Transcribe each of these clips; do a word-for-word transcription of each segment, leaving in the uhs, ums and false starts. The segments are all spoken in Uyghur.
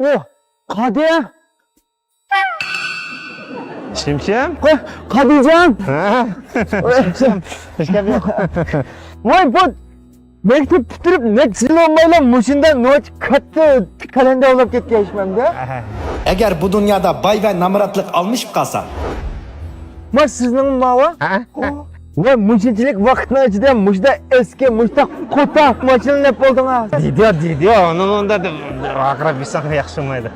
ئۇھ، قادى! شىمشىم؟ قادىجان! ھە؟ شىمشىم، خۇش كەلدىڭ. ۋاي، بۇ مەكتەپ پۈتتۈرۈپ نەچچە يىل بولمايلا مۇشۇنداق نوچى كاتتا قەلەندەر بولۇپ كەتكەن ئىشمەمدە. ئەگەر بۇ دۇنيادا باي ۋە نامراتلىق ئالمىشىپ قالسا. ما سىزنىڭ ماۋۇ؟ ھە؟ ۋە مۇشۇنچىلىك ۋاقىتنىڭ ئىچىدە مۇشۇنداق ئەسكى، مۇشۇنداق قوتاق ماشىنا ئېلىپ بولدىڭىز. دېدى، دېدى، ئۇنى ئۇندا ۋاقىراپ يۈرسەڭ ياخشى بولمايدۇ.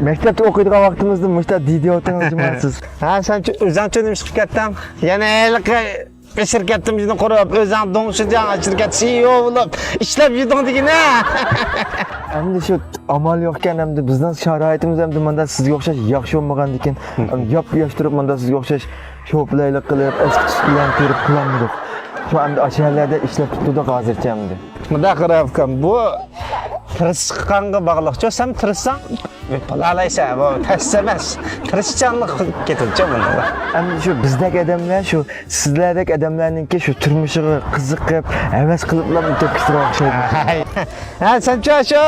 مەكتەپتە ئوقۇيدىغان ۋاقتىمىزدا مۇشۇنداق دېدى ئولتۇرىڭىز جۇما سىز. ھە، سەن چۈ-، ئۆزۈڭچۇ نېمە ئىش قىلىپ كەتتىڭ؟ يەنە ھېلىقى شىركەتتىمىزنى قۇرۇپ، ئۆزۈڭ دۇڭشىجاڭ شىركەت سىئىئو بولۇپ ئىشلەپ يۈردۈڭ دېگىنە. ئەمدى شۇ ئامال يوقكەن، ئەمدى بىزنىڭ شارائىتىمىز ئەمدى ماندا سىزگە ئوخشاش ياخشى بولمىغاندىكىن، ئەمدى ياپياش تۇرۇپ ماندا سىزگە ئوخشاش شوپلايلىق قىلىپ، ئەسكى تۈس بىلەن كۆرۈپ قىلالمىدۇق. شۇڭا ئەمدى ئاشۇ يەرلەردە ئىشلەپ تۇردۇق ھازىرچە ئەمدى. مۇنداق قاراپ ئۇكام، بۇ تىرىشقانغا باغلىقچۇ، سەن تىرىشساڭ بىلالايسەن، بۇ تەس ئەمەس. تىرىشچانلىق كېتىدىچۇ بۇنىڭدا. ئەمدى شۇ بىزدەك ئادەملەر، شۇ سىزلەردەك ئادەملەرنىڭكى شۇ تۇرمۇشىغا قىزىقىپ، ھەۋەس قىلىپلا ئۆتۈپ كېتىدىغان ئوخشايدۇ. ھە، سەنچۇ شۇ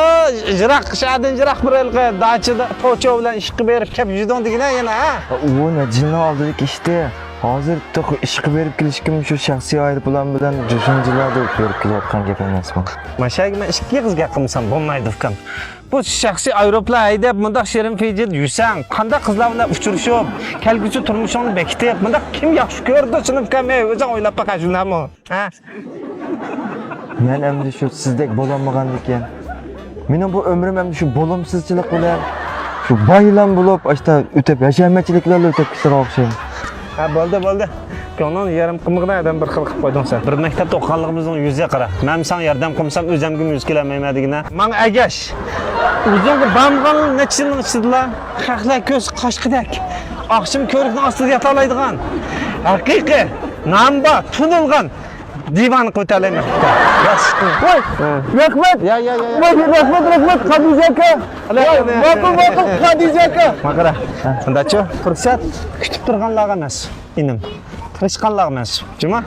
يىراق، شەھەردىن يىراق بىر ھېلىقى داچىدا توچو بىلەن ئىشقا بېرىپ كەپ يۈردۈڭ دېگىنە يەنە، ھە؟ ئۇ نەجىننىڭ ئالدىدىكى ئىشتى. ھازىر تېخى ئىشقا بېرىپ كېلىشكىمۇ شۇ شەخسىي ئايروپىلان بىلەن جۇشۇنجىلاردا بېرىپ كېلىۋاتقان گەپ ئەمەسمۇ؟ ماشاگە مەن ئىككى ئېغىز گەپ قىلمىسام بولمايدۇ ئۇكام. بۇ شەخسىي ئايروپىلان ھەيدەپ، مۇنداق شېرىن پىجىل يۈرسەڭ، قانداق قىزلار بىلەن ئۇچرىشىپ، كەلگۈسى تۇرمۇشۇڭنى بېكىتىپ، مۇنداق كىم ياخشى كۆرىدۇ، سىنىپ ئۇكام؟ ئەي، ئۆزۈڭ ئويلاپ باق، شۇنداقمۇ؟ ھە؟ مەن ئەمدى شۇ سىزدەك بولالمىغاندىكىن، مېنىڭ بۇ ئۆمرۈم ئەمدى شۇ بولۇمسىزچىلىق بىلەن، شۇ بايلام بولۇپ، ئاشتا ئۆتۈپ، ھەشەمەتچىلىك بىلەن ئۆتۈپ كېتىدىغان ئوخشايدۇ. ھە، بولدى، بولدى. كۆڭلۈڭنى يېرىم قىلمىغىنا، ئادەم بىر خىل قىلىپ قويدۇڭ سەن. بىر مەكتەپتە ئوقۇغانلىقىمىزنىڭ يۈزى قارا. مەن ساڭا ياردەم قىلمىسام، ئۆزۈمگىمۇ يۈز كېلەلمەيمەن دېگىنە. ماڭا ئەگەش. ئۆزۈڭگە بارمىغان نەچچە يىلنىڭ ئىچىدىلا خەقلەر كۆز قاچقۇدەك، ئاخشىمى كۆۋرۈكنىڭ ئاستىدا ياتالايدىغان، ھەقىقىي نامى بار، تونۇلغان دىۋانە قىلىۋېتەلەيمەن. ۋاي، ھە. رەھمەت. يا، يا، يا، يا. ۋاي، رەھمەت، رەھمەت، قادىجە ئاكا. ۋاي، ماقۇل، ماقۇل، قادىجە ئاكا. ماقۇل. شۇنداقچۇ؟ پۇرسەت كۈتۈپ تۇرغانلارغا ئەمەس، ئىنىم. تىرىشقانلارغا ئەمەس. جۇما؟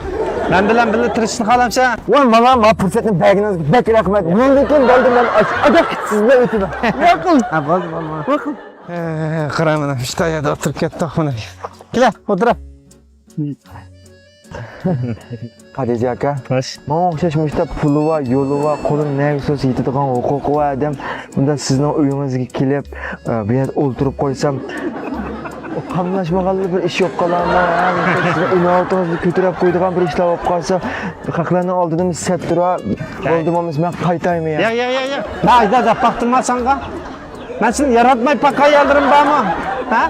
مەن بىلەن بىللە تىرىشىشنى خالامسەن؟ ۋاي، مانا، مانا پۇرسەتنى بەرگىنىڭىزگە بەك رەھمەت. مۇنىڭدىن كېيىن بولدى، مەن ئاداق سىز بىلەن ئۆتىمەن. ماقۇل. ھە، بولدى، بولدى، بولدى. ماقۇل. ئە، قارا، مانا، مۇشۇ يەردە ئولتۇرۇپ كەتتۇق، مانا. كېلە، ئولتۇرا. خادىجە ئاكا، خوش. ماڭا ئوخشاش مۇشتا پۇلى بار، يولى بار، قولىنى نەگە سوزسا يېتىدىغان ھوقۇقى بار ئادەم مۇندا سىزنىڭ ئۆيىڭىزگە كېلىپ، ئە، بۇ يەردە ئولتۇرۇپ قويسام، قاملاشمىغانلا بىر ئىش يوق قالامۇ؟ ھە، سىزنىڭ ئىناۋىتىڭىزنى كۆتۈرۈپ قويىدىغان بىر ئىشلار بولۇپ قالسا، خەقلەرنىڭ ئالدىدا سەت تۇرا، بولدى بولمىسا مەن قايتايمەن يا. ياق، ياق، ياق، ياق. مەن ئايدا دەپ باقتىمما ساڭا؟ مەن سېنى ياراتماي باققان يەرلىرىم بارمۇ؟ ھە؟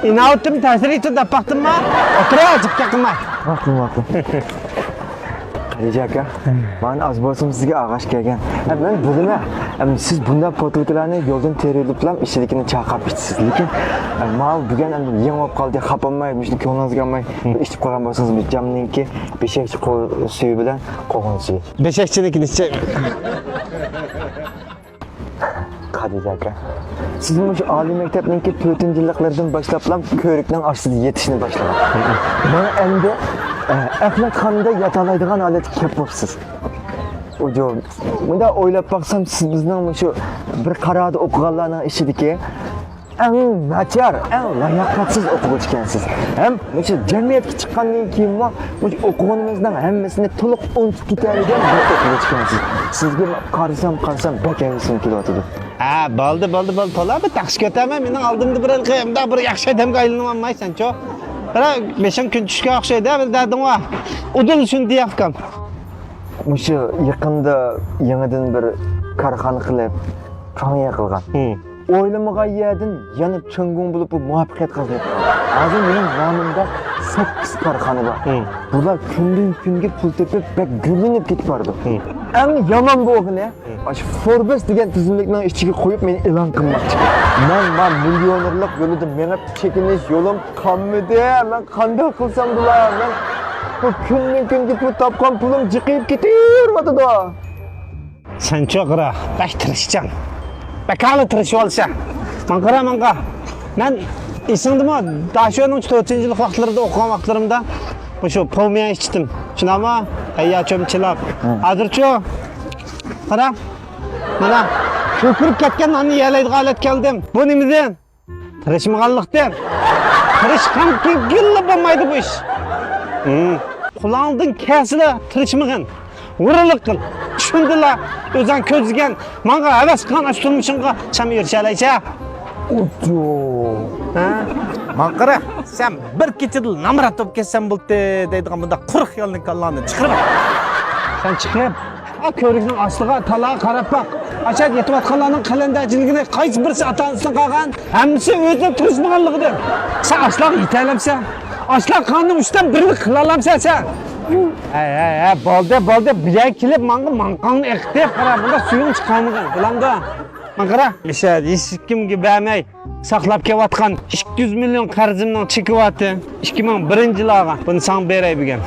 ئىناۋىتىم تەسىر يېتىدۇ دەپ باقتىمما؟ ئولتۇرا، جىپكە قىلما. ماقۇل، ماقۇل. خەدىجە ئاكا، مانا ئاز بولسىمۇ سىزگە ئاغاش كەلگەن. ھە، مەن بىلىمەن، ئەمدى سىز بۇنداق پوتۇلكىلارنى يولدىن تېرىۋېلىپلا ئىچىدىكىنى چايقاپ ئىچىسىز. لېكىن، ھە، ماۋۇ بۈگۈن ئەمدى يېڭى بولۇپ قالدى، خاپا بولماي، مۇشۇنى كۆڭلىڭىزگە ئالماي، بىر ئىچىپ قويغان بولسىڭىز، بىر جامنىڭكى بېشەكچە قو-، سۈيى بىلەن قوغۇن سۈيى. بېشەكچىنىڭكىنى ئىچەي. خەدىجە ئاكا، سىز مۇشۇ ئالىي مەكتەپنىڭكى تۆتىنچى يىللىقلىرىدىن باشلاپلا كۆۋرۈكنىڭ ئاستىدا يېتىشنى باشلىغان. مانا ئەمدى، ئە، ئەخلەتخانىدا ياتالايدىغان ھالەتكە كەپ بوپسىز. ئۇجۇ، مۇنداق ئويلاپ باقسام، سىز بىزنىڭ مۇشۇ بىر قاراردا ئوقۇغانلارنىڭ ئىچىدىكى ئەڭ ناچار، ئەڭ لاياقەتسىز ئوقۇغۇچى ئىكەنسىز. ھەم مۇشۇ جەمئىيەتكە چىققاندىن كېيىنمۇ مۇشۇ ئوقۇغىنىمىزنىڭ ھەممىسىنى تولۇق ئۇنتۇپ كېتەلىگەن بىر ئوقۇغۇچى ئىكەنسىز. سىزگە قارىسام، قارىسام، بەك ھەۋىسىم كېلىۋاتىدۇ. ھە، بولدى، بولدى، بولدى. تولا بىر تەخسە كۆتەرمە، مېنىڭ ئالدىمدا بىر ھېلىقى مۇنداق بىر ياخشى ئادەمگە ئايلىنىۋالمايسەنچۇ. بىراق، بېشىڭ كۈن چۈشكەن ئوخشايدۇ، بىر دەردىڭ بار. ئۇدۇل شۇنى دېيەككەن. مۇشۇ يېقىندا يېڭىدىن بىر كارخانا قىلىپ، پاڭيە قىلغان. ھىم. ئويلىمىغان يەردىن يەنە چېڭگۇڭ بولۇپ، بۇ مۇۋەپپەقىيەت قازىنىپ قالدى. ھازىر مېنىڭ نامىمدا سەككىز كارخانا بار. ھىم. بۇلار كۈندىن كۈنگە پۇل تېپىپ، بەك گۈللىنىپ كېتىپ بارىدۇ. ھىم. ئەڭ يامان بولغىنى، ھىم. ئاشۇ فوربس دېگەن تىزىملىكنىڭ ئىچىگە قويۇپ، مېنى ئېلان قىلماقچى. مەن ما مىليونېرلىق يولىدا مېڭىپ، چېكىنىش يولۇم قالمىدى. مەن قانداق قىلسام بولار؟ مەن بۇ كۈندىن كۈنگە پۇل تاپقان پۇلۇم جىقىيىپ كېتىۋېرىۋاتىدۇ. سەنچۇ قارا، بەك تىرىشچان. بەكلا تىرىشىۋالىسەن. ماڭا قارا، ماڭا. مەن ئېسىڭدىمۇ، داشۆنىڭ تۆتىنچى يىل ۋاقىتلىرىدا ئوقۇغان ۋاقىتلىرىمدا مۇشۇ پوميا ئىچتىم. شۇنداقمۇ؟ ھەييا چۆمچىلاپ. ھە. ھازىرچۇ؟ قارا. مانا. كۆكىرىپ كەتكەن ناننى يېيەلەيدىغان ھالەتكە كەلدىم. بۇ نېمىدىن؟ تىرىشمىغانلىقتىن. تىرىشقان كۈنگىلا بولمايدۇ بۇ ئىش. ھىم. قۇلاقتىن كەلسىلا تىرىشمىغىن. ھۇرۇنلۇق قىل. شۇندىلا ئۆزۈڭ كۆزلىگەن، ماڭا ھەۋەس قىلغان ئاشۇ تۇرمۇشۇڭغا چام ئېرىشەلەيسەن. ئۇجۇ. ھە؟ ماڭا قارا، سەن بىر كېچىدىلا نامرات بولۇپ كەتسەم بولدى دەيدىغان بۇنداق قۇرۇق خىيالنى كاللاڭدىن چىقىرىۋەت. سەن چىقىپ، ئا، كۆۋرۈكنىڭ ئاستىغا، تالاغا قاراپ باق. ئاشۇ يېتىۋاتقانلارنىڭ قەلەندەرچىلىكىنى قايسى بىرسى ئاتا-ئانىسىدىن قالغان؟ ھەممىسى ئۆزىنىڭ تىرىشمىغانلىقىدىن. سەن ئاشۇلارغا يېتەلەمسەن؟ ئاشۇلار قانۇننىڭ ئۈچتىن بىرىنى قىلالامسەن سەن؟ ھەي، ھەي، ھەي، بولدى، بولدى. بۇ يەرگە كېلىپ ماڭا ماڭقاڭنى ئېقىتىپ، قارا، بۇنداق سۈيۈڭ چىقارمىغىن. بىلەمدۇ؟ ماڭا قارا. مىشە، ھېچكىمگە بەرمەي ساقلاپ كېلىۋاتقان ئىككى يۈز مىليون قەرزىمنىڭ چېكى بارتى. ئىككى مىڭ بىرىنچى يىلىغا. بۇنى ساڭا بېرەي بۈگۈن.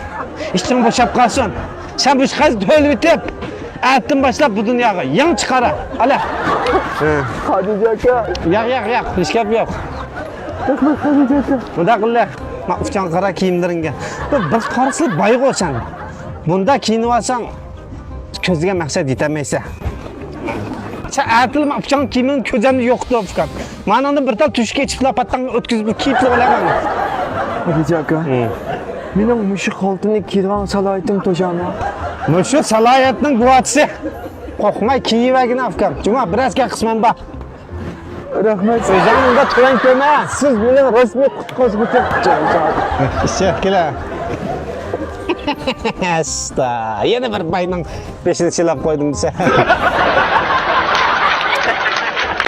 ئىچىڭ بوشاپ قالسۇن. سەن بۇ قەرزنى تۆلىۋېتىپ، ئەتىدىن باشلاپ بۇ دۇنياغا يېڭى چىقارا. ئالە. ھە. خەدىچە ئاكا. ياق، ياق، ياق. ھېچ گەپ يوق. رەھمەت، خەدىچە ئاكا. مۇنداق قىللى. ما ئۇچان قارا كىيىملىرىڭگە. بىر، بىر قارىسىلا بايغۇ سەن. بۇنداق كىيىنىۋالساڭ، كۆزلىگەن مەقسەت يېتەلمەيسەن. سەن ئەتىلا ما ئۇچان كىيىمىڭنى كۆزەمدە يوقىتىپ ئۇكام. مانىڭدىن بىر تال تۆشۈككە ئېچىپلا پاتاڭنى ئۆتكۈزۈپ كىيىپلا ئويلايمەن. خەدىچە ئاكا. ھىم. مېنىڭ مۇشۇ خالتىنى كىيىدىغان سالاھىيىتىم توشامۇ؟ مۇشۇ سالاھىيەتنىڭ گۇۋاھچىسى. قورقماي كىيىۋەرگىنە ئۇكام. جۇما بىر ئەسكەر قىسمەن بار. رەھمەت. ئۆزۈڭنى ئۇنداق تۆۋەن كۆرمە. سىز مېنىڭ رەسمىي قۇتقۇزغۇچىم. ئىچىپ كېلە. ئاستا. يەنە بىر باينىڭ بېشىنى سىلاپ قويدۇم دېسە.